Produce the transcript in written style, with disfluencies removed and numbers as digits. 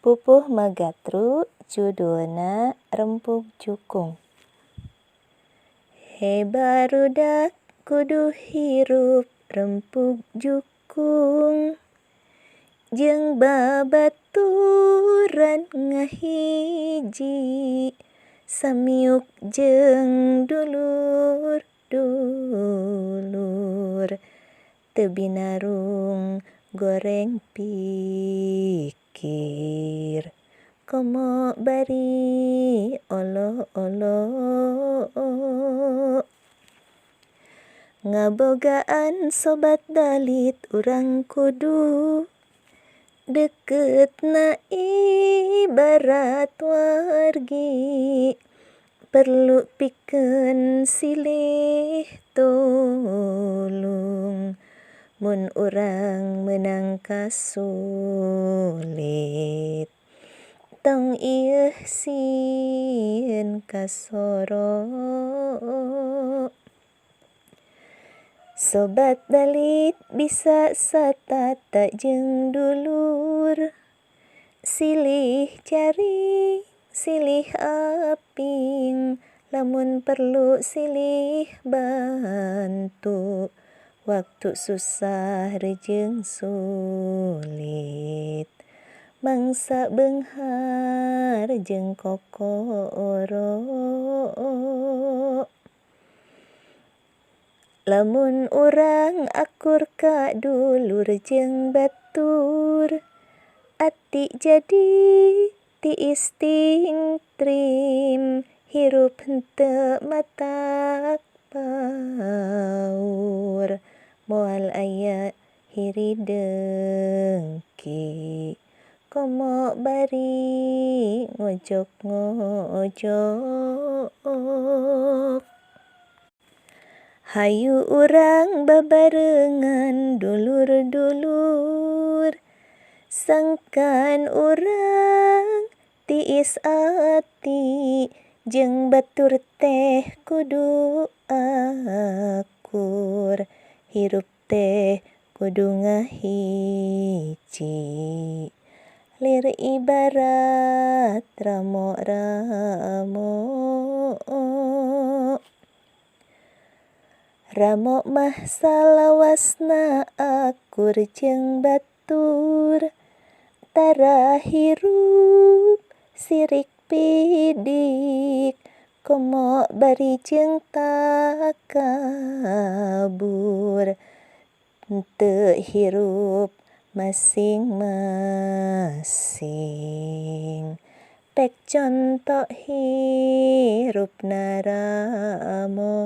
Pupuh Magatru judulna Rempug Jukung. He barudak kudu hirup rempug jukung, jeung babaturan ngahiji, samiuk jeung dulur-dulur, teu binarung goreng pikir, komo bari olo-olo. Ngabogaan sobat dalit urang kudu deketna ibarat wargi, perlu pikeun silih tulung, mun urang meunang kasulit. Tong ieuh sieun kasoro. Sobat dalit bisa satata jeung dulur, silih cari silih aping, lamun perlu silih bantu, waktu susah rejeung sulit. Mangsa beunghar jeung kokoro. Lamun urang akur ka dulur jeung batur, ati jadi tiis tingtrim, hirup henteu matak paur, moal aya hiri dengki, komo bari ngojok-ngojok. Hayu urang babarengan dulur-dulur, sangkan urang tiis ati, jeung batur teh kudu akur, hirup teh kudu ngahiji, lir ibarat ramo-ramo. Ramo mah salawasna akur jeung batur, tara hirup sirik pidik, komo bari jeung takabur, henteu hirup masing-masing. Pek conto hirupna ramo.